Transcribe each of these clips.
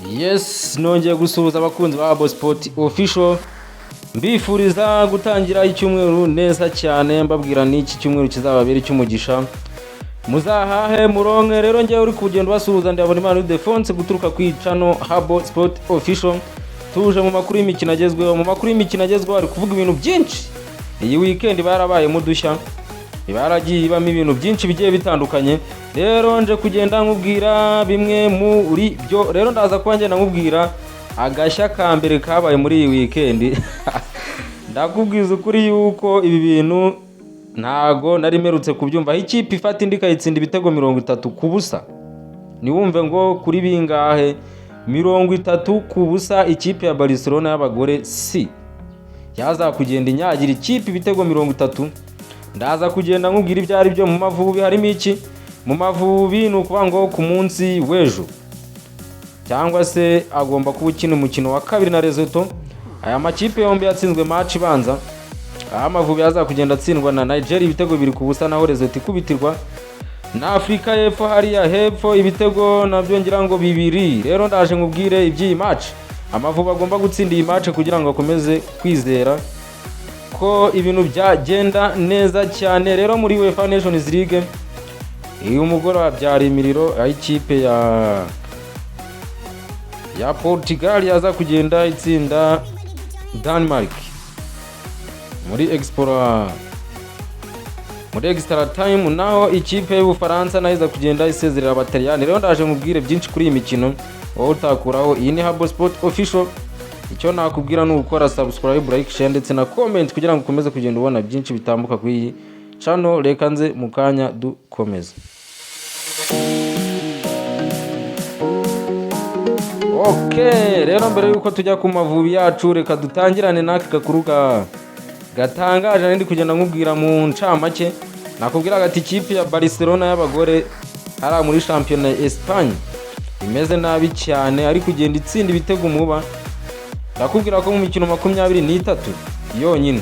Yes, nongeye gusuhuza abakunzi ba Abo Sport Official, mbifuriza gutangira icyumweru neza cyane, mbabwira n'iki cyumweru kizababera icy'umugisha, muzahahe muronke. Rero ngewe uri kugenda ubasuhuza, ndabona Imana Ildefonse guturuka ku channel Habo Sport Official. Tuje mu makuru y'imikino agezweho. Mu makuru y'imikino agezweho hari kuvuga ibintu byinshi. Iyi weekend barabayemo udushya, baragiye ibamo ibintu byinshi bigiye bitandukanye. Rero nje kugenda nkubwira bimwe muri byo. Rero ndaza kuba ngenda nkubwira agashya ka mbere kabaye muri iyi weekend. Ndakubwiza ukuri yuko ibi bintu ntago nari mperutse kubyumva, aho ikipe ifata indi ikayitsinda ibitego 30-0. Ntiwumve ngo kuri bingahe, 30-0. Ikipe ya Barcelona y'abagore si yaza kugenda inyagira ikipe ibitego 30. Ndaza kugenda nkubwira ibyo ari byo. Mu Mavubi harimo iki? Mu Mavubi ni ukuvuga ngo ku munsi w'ejo cyangwa se agomba kuba ukina umukino wa kabiri na Lesotho. Aya makipe yombi yatsinzwe match ibanza, aho Amavubi yaza kugenda atsindwa na Nigeria ibitego 2-0, naho Lesotho ikubitirwa na Afurika y'Epfo hariya hepfo ibitego nabyo ngira ngo bibiri. Rero ndaje nkubwire iby'iyi match. Amavubi agomba gutsinda iyi match kugira ngo akomeze kwizera ko ibintu byagenda neza cyane. Rero muri UEFA Nations League, uyu mugoroba byari imiriro, aho ikipe ya Portugal yaza kugenda itsinda Denmark muri extra time, naho ikipe y'Ubufaransa nayo iza kugenda isezerera Abataliyani. Rero ndaje mubwire byinshi kuri iyi mikino, wowe utakuraho. Iyi ni Habo Sport Official. Icyo nakubwira ni ugukora subscribe, like, share ndetse na comment kugira ngo ukomeze kugenda ubona byinshi bitambuka kuri iyi channel. Reka nze mu kanya dukomeza. Ok, rero mbere yuko tujya ku Mavubi yacu, reka dutangirane n'aka gakuru gatangaje ndi kugenda nkubwira mu ncamake. Nakubwira ati ikipe ya Barcelona y'abagore hariya muri shampiyona ya Espagne imeze nabi cyane, ari kugenda itsinda ibitego umuba. Ndakubwira ko mu mikino 23 yonyine,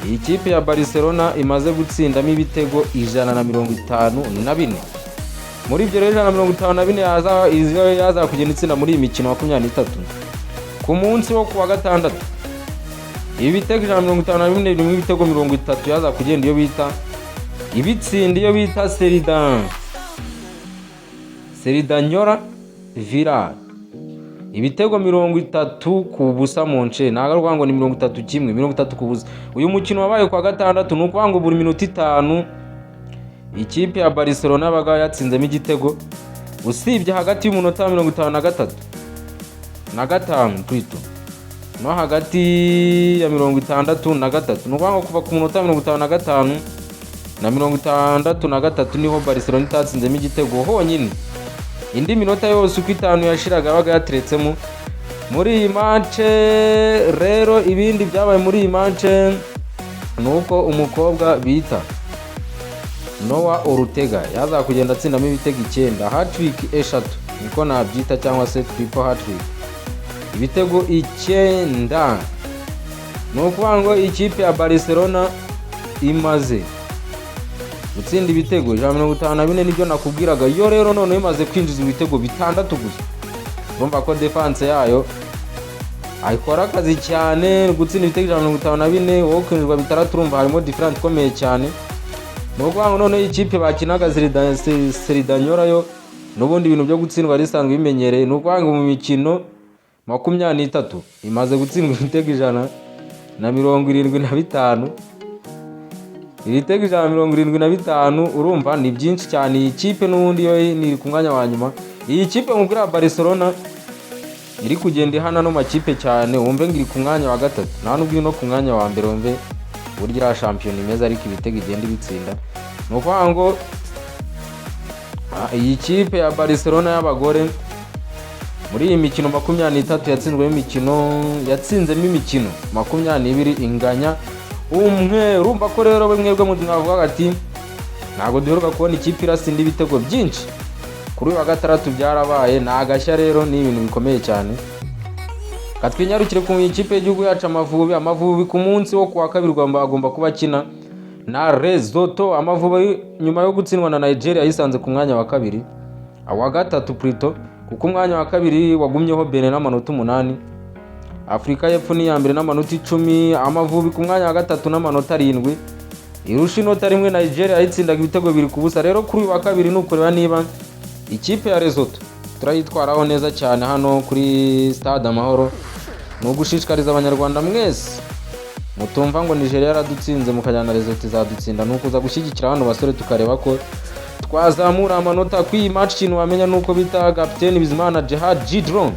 iyi kipe ya Barcelona imaze gutsindamo ibitego 154. Muri ibyo rero 154 yaza kugenda itsinda muri iyi mikino 23, ku munsi wo kuwa gatandatu ibi bitego 154 birimo ibitego 30 yaza kugenda iyo bita ibitsinda, iyo bita Cerdanyola Villars, ibitego 30-0 mu nce. Ntabwo ari ukuvuga ngo ni 31, 30-0. Uyu mukino wabaye kuwa gatandatu. Ni ukuvuga ngo buri minota 5 ikipe ya Barcelona yabaga yatsinzemo igitego, usibye hagati y'umunota 53 na gatanu twito no hagati ya 63. Ni ukuvuga ngo kuva ku munota 55 na 63 niho Barcelona itatsinzemo igitego honyine. Indi minota yose uko 5 yashiraga yabaga yateretsemo muri iyi match. Rero ibindi byabaye muri iyi match ni uko umukobwa bita Noa Ortega yaza kugenda atsindamo ibitego 9, hat-trick eshatu niko nabyita, cyangwa se triple hat-trick, ibitego 9. Ni ukuvuga ngo ikipe ya Barcelona imaze gutsinda ibitego 154, nibyo nakubwiraga. Yo rero noneho imaze kwinjiza ibitego bitandatu gusa. Urumva ko defense yayo ayikora akazi cyane. Gutsinda ibitego 154, wowe ukinjizwa bitandatu, urumva harimo différence ikomeye cyane. Ni ukuvuga ngo noneho ikipe bakinaga Cerdanyola yo n'ubundi ibintu byo gutsindwa risanzwe bimenyereye. Ni ukuvuga ngo mu mikino 23 imaze gutsindwa ibitego 175. Ibitego 175, urumva ni byinshi cyane. Iyi kipe n'ubundi yo ni ku mwanya wa nyuma. Iyi kipe mubwira ya Barcelona iri kugenda ihana no makipe cyane, wumve ngo iri ku mwanya wa gatatu, nta nubwo iri no ku mwanya wa mbere. Wumve uburyo iriya shampiyona imeze, ariko ibitego igenda ibitsinda. Ni ukuvuga ngo iyi kipe ya Barcelona y'abagore muri iyi mikino 23 yatsinzwemo imikino, yatsinzemo imikino 22, inganya umwe. Urumva ko rero mwebwe mwavuga ati ntabwo duheruka kubona ikipe irasinda ibitego byinshi. Kuri uyu wa gatandatu byarabaye, ni agashya. Rero ni ibintu bikomeye cyane. Katwinyarukire ku ikipe y'igihugu yacu Amavubi. Amavubi ku munsi wo kuwa kabiri agomba kuba akina na Lesotho. Amavubi nyuma yo gutsindwa na Nigeria yisanze ku mwanya wa kabiri, wa gatatu plutôt, kuko umwanya wa kabiri wagumyeho Benin n'amanota 8. Afurika y'Epfo ni iya mbere n'amanota 10. Amavubi ku mwanya wa gatatu n'amanota 7, irusha inota rimwe Nigeria yayitsindaga ibitego 2-0. Rero kuri uyu wa kabiri ni ukureba niba ikipe ya Lesotho turayitwaraho neza cyane hano kuri Stade Amahoro. Ni ugushishikariza Abanyarwanda mwese mutumva ngo Nigeria yaradutsinze mukajyana na Lesotho izadutsinda, ni ukuza gushyigikira hano basore, tukareba ko twazamura amanota. Kuri iyi match ikintu wamenya ni uko bita kapiteni Bizimana Djihad Jidron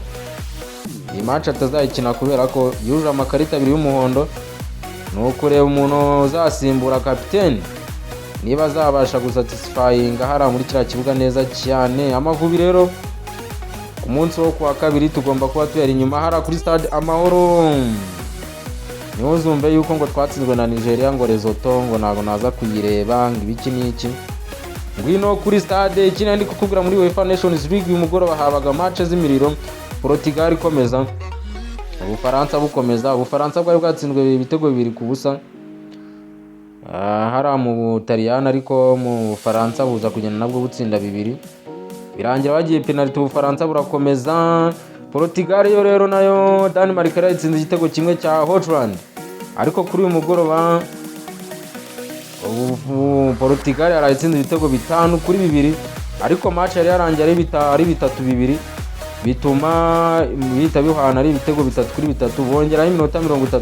iyi match atazayikina kubera ko yujuje amakarita abiri y'umuhondo. Ni ukureba umuntu uzasimbura kapiteni niba azabasha gusatisfyinga hariya muri kiriya kibuga neza cyane. Amavubi rero ku munsi wo kuwa kabiri tugomba kuba tuyari inyuma hariya kuri Stade Amahoro. Niho uzumve yuko ngo twatsinzwe na Nigeria, ngo Lesotho ngo ntabwo naza kuyireba, ngo ibiki n'iki. Ngwino kuri stade. Ikindi ndi kukubwira, muri UEFA Nations League uyu mugoroba habaga match z'imiriro. Portugal ikomeza, Ubufaransa bukomeza. Ubufaransa bwari bwatsinzwe ibitego 2-0 hariya mu Butaliyani, ariko mu Bufaransa buza kugenda nabwo butsinda bibiri, birangira bagiye penaliti, Ubufaransa burakomeza. Portugal yo rero nayo Denmark yarayitsinze igitego kimwe cya Hojlund, ariko kuri uyu mugoroba ubu Portugal yarayitsinze ibitego 5-2, ariko match yari yarangiye ari 3-2, bituma bihita bihwana ari ibitego 3-3, bongeraho iminota 30,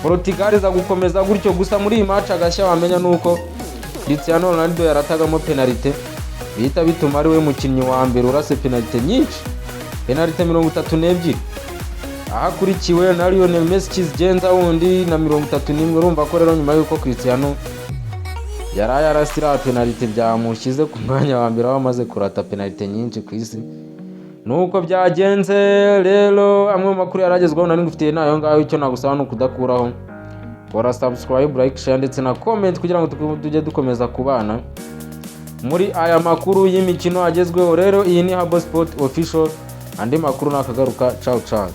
Portugal iza gukomeza gutyo. Gusa muri iyi match agashya wamenya ni uko Cristiano Ronaldo yaratagamo penalite, bihita bituma ari we mukinnyi wa mbere urase penalite nyinshi, penalite 32, aho akurikiwe na Lionel Messi kizigenza wundi na 31. Urumva ko rero nyuma y'uko Cristiano yari yarasira penalite, byamushyize ku mwanya wa mbere aho amaze kurata penalite nyinshi ku isi. Nuko byagenze rero. Amwe mu makuru yaragezweho nari ngufitiye nayo ngayo. Icyo nagusaba ni ukudakuraho, kora subscribe, like, share ndetse na comment kugira ngo tujye dukomeza kubana muri aya makuru y'imikino agezweho. Rero iyi ni Habo Sport Official, andi makuru nakagaruka. Ciao ciao.